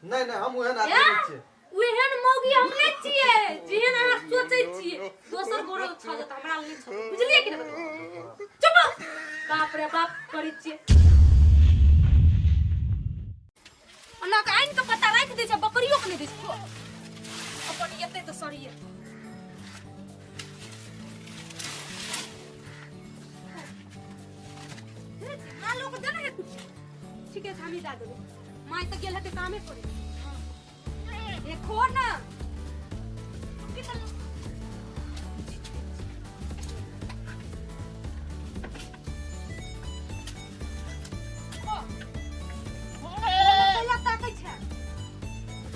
नहि नहि, हम ओहन आदमी नहि छियै। ओहन मौगी हम नहि छियै जेहन अहाँ सोचै छियै। दोसर गोरो छऽ जेतै, हमरा लग नहि छऽ, बुझलियै कि नहि? चुप, बाप रे बाप करै छियै। ओना के आनि के पता राखि दै छै, बकरियो के नहि दै छै। अपन एतै तऽ सरिये। माँ लोग देना है कुछ? ठीक है, हम ही दे देबै। माँ तऽ गेल हेतै कामे करे। देखो ना, ताकै छै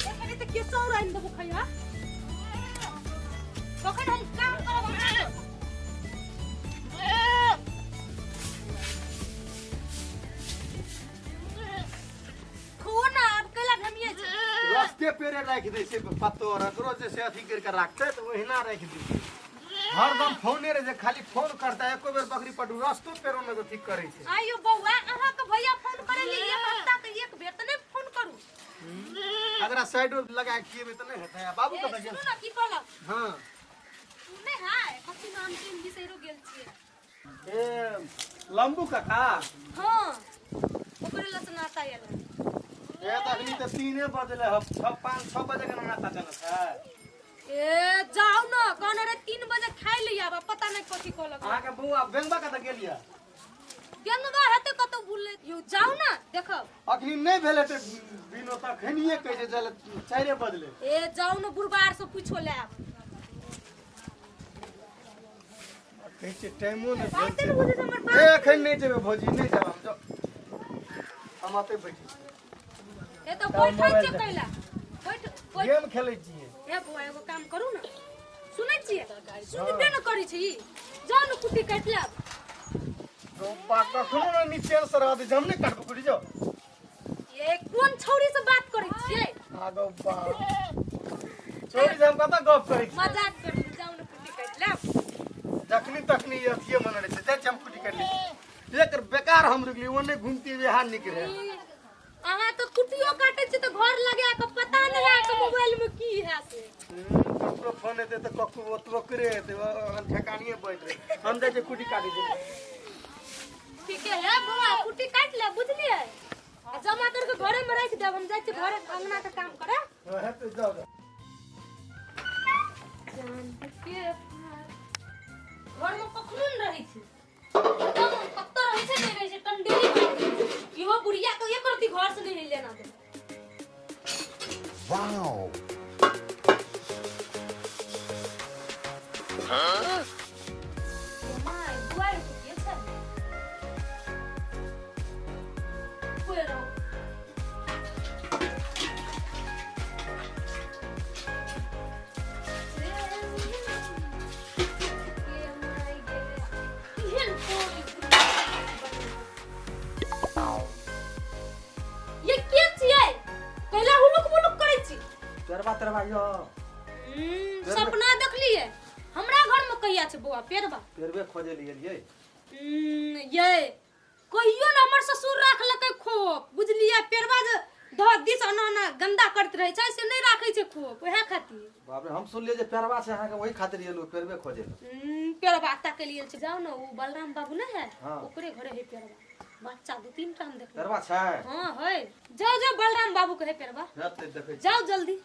एखन तऽ केसौर आनि देबो खैया। कखन हम काम करब? खो ना आब, कैला घमिये छै? रस्ते पेरे राखि दै छै पत्तो आर, एकरो जे से अथी करि कऽ राखतै तऽ ओहिना राखि दै छै। हरदम फोने रहै छै, खाली फोन करता, एको बेर बकरी पटू रस्तो पेरो नहि अथी करै छै। आइयो बौआ, अहाँके भैया फोन करै ले एक हफ्ता के एक बेर तऽ नहि फोन करू। अगरा साइडो लगा के खिएबै तऽ नहि हेतै। आ बाबू ए, कतऽ गेल? सुनू ने, की कहलक? हँ। उ नहि है, कथी नाम छै, हम बिसैरो गेल छियै। ए लम्बू काका? हँ, ओकरे लग से नाश्ता आयल है। ए तऽ अखनी तऽ 3 बजले ह, 6, 5, 6 बजे के नाश्ता देने छै। ए जाउ ने, कहने रहे 3 बजे खाइ ले आब, पता नहि कथी कहलक। अहाँके बौआ बेंगबा कतऽ गेल यऽ? गेंगवा हेतै कतौ बुलले। यौ जाउ ने, देखब। अखनी नहि भेल हेतै बिनो, तऽ अखनिये कहै छै चल, 4 बजले। ए जाउ ने, बुढ़बा आर से पूछो ले आब। कहै छियै टाइमो नहि भेल बाते छै। ने बुझै छै हमर ए बात। एखन नहि जेबै भौजी, नहि जायब हम, जाउ। हम अतै बैठ। ए तऽ बैठै छियै कैला? बैठ बैठ। गेम खेलै छियै। ए बौआ, एगो काम करू ने, सुनै छियै? सुनबे ने करै छै ई। जाउ ने, कुट्टी काटि लाब। बा, कखनो ने नीचे से रहत जे हम नहि काटबो कुटी, जाउ। ए कोन छौरी से बात करै छियै? आगो बा, छोड़ी से हम कतऽ गप करै छी? मजाक करू, जाउ ने, कुट्टी काटि लाब। जखनी तखनी ई अथिये मन रहै छै। जाइ छी हम कुटी काटि लै छी। एक बेकार हम रुकली, ओने घुमती वएह निक रहै। ई, अहाँ तऽ कुट्टियो काटै छी तऽ घर लगा कऽ, पता नहि है के मोबाइल में की है से। ककरो फोन एतै तऽ ककरो ओतबो करे एतै, ठेकानिये बैठ रहै। हम जाइ छी कुटी काटै छी। ठीक है बौआ, कुट्टी काटि ले, बुझलियै? आ जमा करके घरे में राखि देब। हम जाइ छी घरे अंगना के काम करे। हेतै, जाउ जाउ। जान के घर में कखनो नहि रहै छै, एकदम कतऽ रहै छै नहि रहै छै, टंडेरी मारि दै छै। इहो बुढ़िया के एक रत्ती घर से नहीं लेना दे। Wow. My, दुआरि पर के छै? कोइ रहो। केहन कोइ ये के छियै? कैला हुलुक बुलुक करै छी? तरबा तरबा यो। सपना देखलियै? हमरा घर में कहिया छै बौआ पेरबा? पेरबे खोजे लिए लिए। ये कहियो ने हमर ससुर राखलकै खोप, बुझलियै? पेरबा जे धऽ दिस एना एना गंदा करैत रहै छै, से नहि राखै छै खोप, ओएह खातिर। बाप रे, हम सुनलियै जे पेरबा छै अहाँके, ओहि खातिर एलहुँ पेरबे खोजे लए। पेरबा ताकै लिए छै। जाउ ने, ओ बलराम बाबू नहि है? हाँ। ओकरे घरे है पेरबा, बच्चा दू तीन टा हम देखलियै। पेरबा छै? हाँ है, जाउ जाउ, बलराम बाबू के है पेरबा। हेतै, देखै छी। जाउ जल्दी।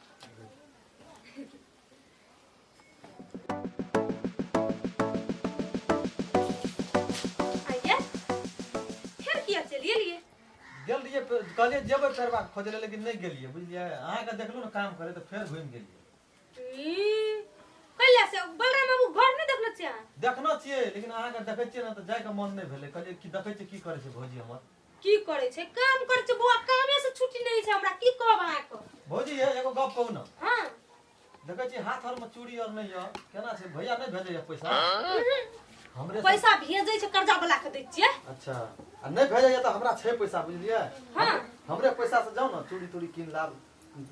आइये फेर किया चलिए लिए? गेल रहियै, कहलियै जेबै पेरबा खोजै लए, लेकिन नहि गेलियै, बुझलियै? अहाँके देखलहुँ ने काम करे तऽ फेर घुमि गेलियै। कैला से बलराम बाबू घर नहि देखने छियै अहाँ? देखने छियै, लेकिन अहाँके देखै छियै ने तऽ जाइके मन नहि भेलै। कहलियै कि देखै छियै की करै छै भौजी हमर। की करै छै? काम करै छै बौआ, कामे से छुट्टी नहि छै हमरा, की कहब अहाँके। भौजी ये, एगो गप कहू ने? हाँ। देखै छियै हाथ आरमे चूड़ी आर नहि यऽ, केना छै? भैया नहि भेजैया पैसा हमरे? पैसा भेजै छै, कर्जा वाला के दै छियै। अच्छा, आ नहि भेजैया तऽ हमरा छै पैसा, बुझलियै? हाँ। हमरे पैसा से जाउ ने, चूड़ी तूड़ी कीन लाब,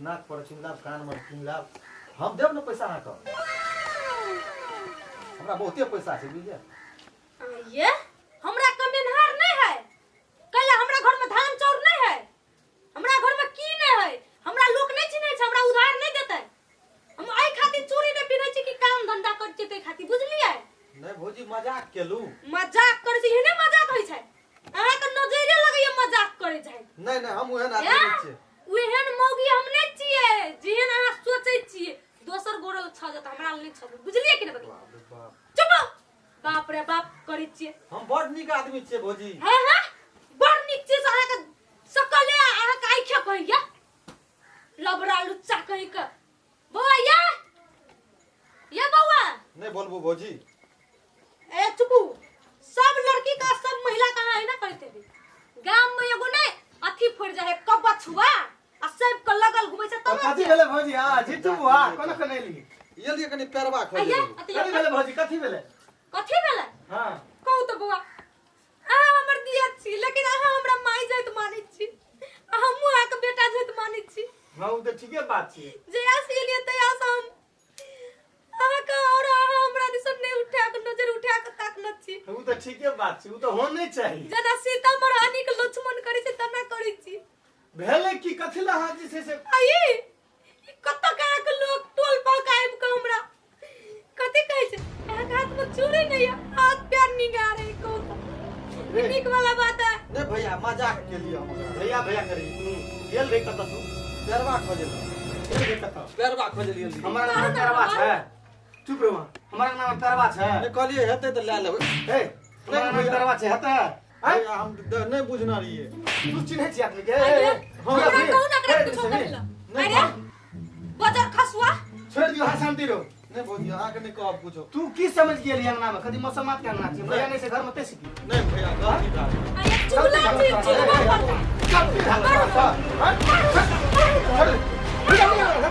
नाक पर कीन लाब, कान मे कीन लाब। हम देब ने पैसा अहाँके, हमरा बहुते पैसा छै, बुझलियै? ये हमरा कमेनहार नहीं है? कैला हमरा घर में धान चाउर नहीं है? हमरा घर में की नहीं है? हमरा लोक मजाक केलू। मजाक करै छै, एहने मजाक होइ छै। अहाँके नजरे लगैया मजाक करै छै। नहि नहि, हम ओहन आदमी नहि छियै। ओहन मौगी हम नहि छियै जेहन अहाँ सोचै छियै। दोसर गोरे लग छऽ जात, हमरा लग नहि छऽ, बुझलियै कि नहि? बाप रे बाप। चुप रहो। बाप रे बाप करै छियै। हम बड नीक आदमी छियै भौजी। हाँ हाँ, बड़ नीक छियै से अहाँके सकले अहाँके आँखि कहैया लबड़ा लुच्चा कहि के। बौआ या या बौआ। नहि बोलबू भौजी। ए चुपू, सब लड़की का सब महिला कहाँ है ना करते भी गाम में एगो नहीं अथी फोड़ जाए कबछुआ आ सब के लगल घुमै छै तब। कथी भेलै भौजी? हां जीतू बुआ, कोना कोना एली? ये लिए कनि पेरवा खोज। आइया कथी अथी भेलै भौजी, कथी भेलै? कथी भेलै? हां। कहू तऽ बौआ, अहाँ हमर दियर छी लेकिन अहाँ हमरा माय जाइत मानै छी आ हमहूँ अहाँके बेटा जाइत मानै छी। हां, उ तऽ ठीके बात छै। जहिया से एलियै तहिया से हम अहाँके और अहाँ हमरा दिसन नहि उठा के नजर उठा के ताकने छी। उ तऽ ठीके बात छै, उ तऽ होना चाही। जेना सीता महारानी के लक्ष्मण करै छै तेना करै छी। भेलै की, कथी लए अहाँ जे छै से आ ई कतऽ के अहाँके लोक टोल पर के आबि के हमरा कथी कहै छै, अहाँके हाथ में चूड़ी नहि यऽ, हाथ पैर निगारे। कहू तऽ ई नीक वाला बात है? नहि भैया, मजाक केलियै हम ओकरा। भैया भैया करी तू गेल रही कतऽ? तू पेरवा खोजल गेल रही कतऽ? पेरवा खोजल गेल। हमरा नाम पेरवा छै? चुप रहो, हमरा नाम पेरवा छै? नहि कहलियै हेतै तऽ लए लेबै। ए, हमरा नाम पेरवा छै हेतै? आँय? भैया, हम नहि बुझना रहियै। तू चिन्है छी आदमी के? अरे, हाँ, हमरा अभी- कहू ना एकरा ए, कुछो सुनी। करै लए। अरे बजर खसुआ। छोड़ि दियौ, अहाँ शांति रहो। नहि भौजी, अहाँके नहि कहब कुछो। तू की समझ गेली अंगना में? कदी मौसमात के अंगना छै, भैया नहीं से घर में ते सीखी। नहि भैया, गलती भए गेल। अरे चुगला छी, चुगला करता। गलती भए गेल। हाँ? छोड़ दे। निकल, निकल,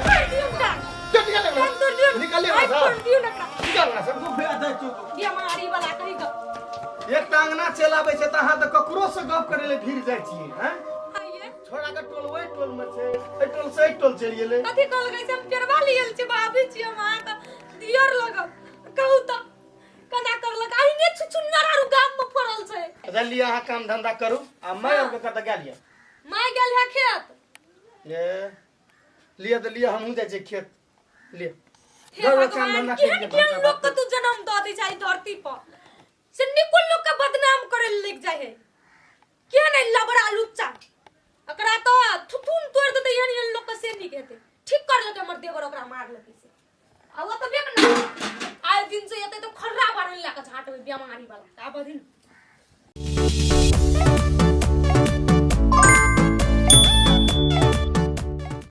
मार दियौ ओकरा। चल, निकल, निकल। कान तोड़ दियौ। निकल, आँखि निकल। फोड़ दियौ ना ओकरा। निकल ना सब। भैया, दै चुप। बेमारी वाला कहि के। एक तऽ अंगना चलि आबै छै तऽ अहाँ तऽ ककरो से गप करै लए भिड़ जाइ छियै। हैं? आइए। छोड़ा के टोल ओहि टोल में छै, एहि टोल से एहि टोल चलि गेलै। कथी कहल गई छै? हम पेरवा लियल छी, भाभी छी हम अहाँके दियर लगब। कहू तऽ केना करलक? अहिने छुछुन्नर आरू गाम में फड़ल छै। अच्छा लिअ, अहाँ काम धंधा करू। आ मैं आर के कतऽ गेल यऽ? माय गेल है खेत। ए लिअ तऽ लिअ, हमहूँ जाइ छियै खेत। लिअ। हे जाउ, काम भगवान, धंधा केहन करि के केहन भनसा लोक के भात तू जन्म दऽ दै छै धरती पर से निकुल लोक के बदनाम करे लग जाइ है। केहन है लबड़ा लुच्चा, एकरा तो थुथुन तोड़ देतै एहन एहन लोक के से नीक हेतै। ठीक कर लेतै हमर देवर, ओकरा मार लेतै से। आ ओ तऽ बेक ना आइ दिन से एतै तऽ खर्रा बारन लए कऽ झाँटबै बेमारी वाला। आब दिन